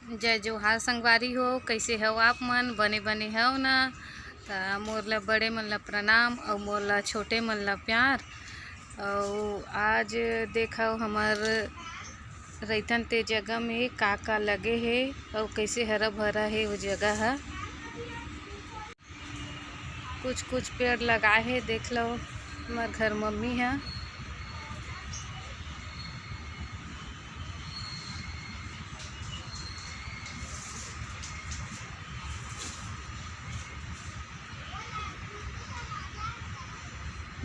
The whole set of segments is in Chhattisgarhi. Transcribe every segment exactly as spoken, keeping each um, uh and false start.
जय जोहार संगवारी हो, कइसे हव आप मन? बने बने हव ना? त मोर ला बड़े मन ला प्रणाम अउ मोर ला छोटे मन ला प्यार। अउ आज देखव हमर रइथन ते जगह में का का लगे हे अउ कइसे हरा भरा हे वो जगह ह। कुछ कुछ पेड़ लगाए हे, देख लो हमर घर मम्मी ह।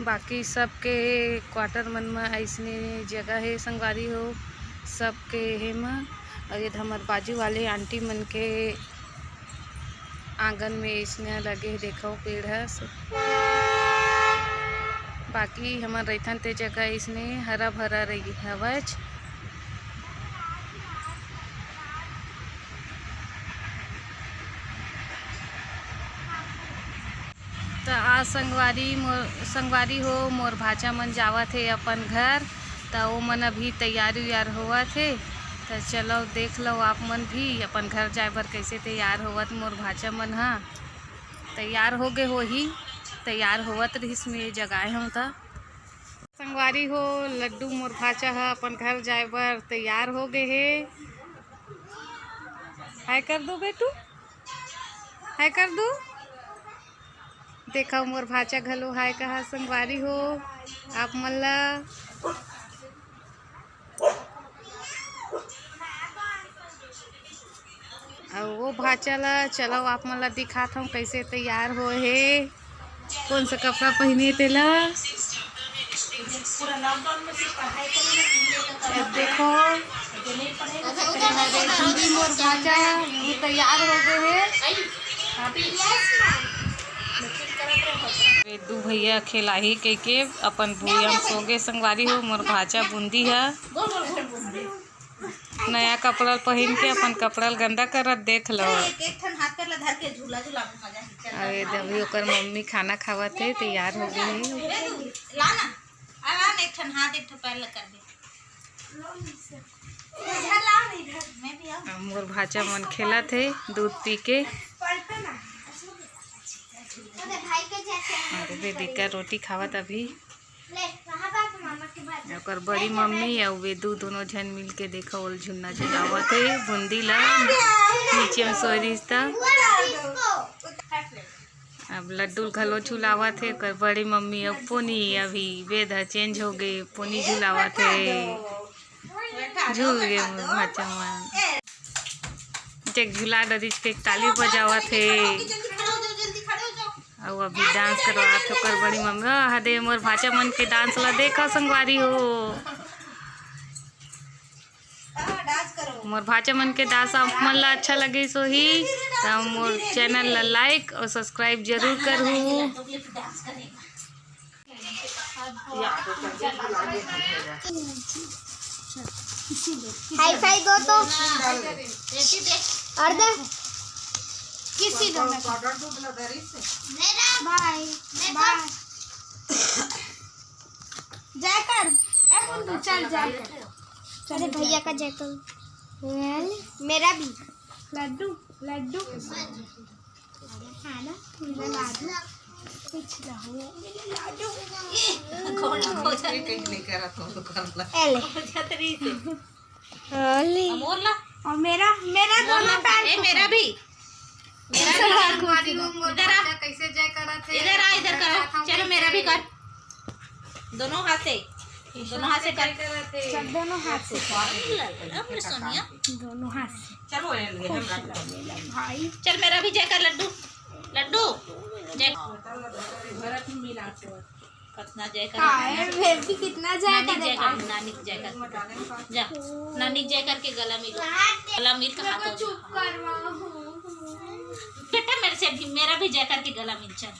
बाकी सबके क्वार्टर मन म अइसने जगह हे संगवारी हो, सबके हे म। अउ ये हमर बाजू वाले आंटी मन के आंगन में अइसने लगे हे, देखो पेड़ ह। बाकी हमन रहिथन ते जगह अइसने हरा भरा रही हवच। त आज संगवारी मोर, संगवारी हो, मोर भाचा मन जावत हे अपन घर, त ओ मन अभी तैयार उयार होवत हे। त चलो देख लो आप मन भी अपन घर जाए बर कैसे तैयार होवत मोर भाचा मन ह। तैयार हो गे होही, तैयार होवत रहिस, मैं जगाए हूँ त। संगवारी हो, लड्डू मोर भाचा ह अपन घर जाए बर तैयार हो गे हे। हाय कर दो बेटू, हाय कर दो। देखो मोर भाचा घलो हाय कहा संगवारी हो आप मन ला। अउ वो भाचा ला चलो आप मन ला दिखात हूँ कैसे तैयार होए हे, कौन सा कपड़ा पहने तेला। अब देखो, अरे दीदी मोर भाचा, ये तैयार हो गए हे। ये दू भैया खेलाही कह के अपन भुइयां म सो गे संगवारी हो। मोर भाचा बूंदी ह नया कपड़ा ल पहिन के अपन कपड़ा ल गंदा करत, देख लो। एक, एक ठन हाथ पैर ला धर के झूला झूलाबो, मजा ही चल। अरे, अभी ओकर मम्मी खाना खावत हे, तैयार हो गई हे। ला ना, आ ला ना, एक ठन हाथ, एक ठन पैर ला कर दे। इधर लाओ ना, इधर। मैं भी आऊँ। अब मोर भाचा मन खेलत हे दूध पी के। पलटो ना। अरे भाई के जैसे। अरे, दीदी का रोटी खावत अभी। ओकर बड़ी मम्मी अउ वेदू दोनों झन मिलके देखो ओल झुन्ना झुलावत हे। बूंदी ला नीचे में सोए रहिस त। अब लड्डू ल घलो झुलावत हे ओकर बड़ी मम्मी। अउ पोनी अभी वेद ह चेंज हो गे, पोनी झुलावत हे। झूल गे मोर भाचा मन। देख झुला डरिस के ताली बजावत हे। अउ अभी डांस करवात हे ओकर बड़ी मम्मी। ओ, हदे मोर भाचा मन के डांस ला देखो संगवारी हो। मोर भाचा मन के डांस आप मन ला अच्छा लगिस होही, त मोर चैनल ला लाइक अउ सब्सक्राइब जरूर करहू। हाई फाई दो तो। और दे। किसी दो में। मेरा। बाय। बाय। जय कर। ए बुंदू, चल जय कर। चल भैया का जय कर। मेरा भी। लड्डू, लड्डू। हाँ ना, मेरा लाडू। कुछ ना हो, मेरा लाडू। कौन हो जाए? ये कहीं नहीं करा था, तो कर ला। एले। हो जाते रही थे। होली। अब और ला। और मेरा, मेरा और दोनों ला। पैर ए, को मेरा भी। मेरा भी। इधर आ। कैसे जय करा थे? इधर आ, इधर करो। चलो, मेरा भी कर। दोनों हाथ से, दोनों हाथ से कर। चल, दोनों हाथ से। अब सोनिया। दोनों हाथ से। चलो, ये ले, हम खुश रख रहो मेरा भाई। चल, मेरा भी जय कर, लड्डू, लड्डू, जय। कतना जय कर। हाँ, ये बेबी कितना जय नानी जय करेगा। कर, नानी जय कर। जा, नानी जय करके गला मिल, गला मिल के हाथ हो। चुप करवाओ। बेटा, मेरे से भी, मेरा भी जय करके गला मिल, चल।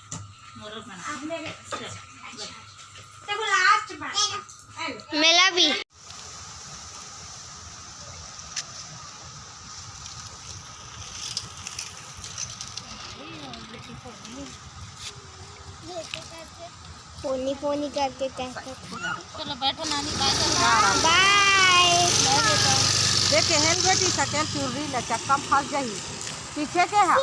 मोर बना। अब मेरे चल, बस। देखो, लास्ट बार। मेला भी। पोनी पोनी करके कहते। चलो बैठो नानी, बाय करो। बाय। बाय बेटा। ये केहेल बेटी सकेल चुनरी ल चक्का म फंस जाही। पीछे के हा?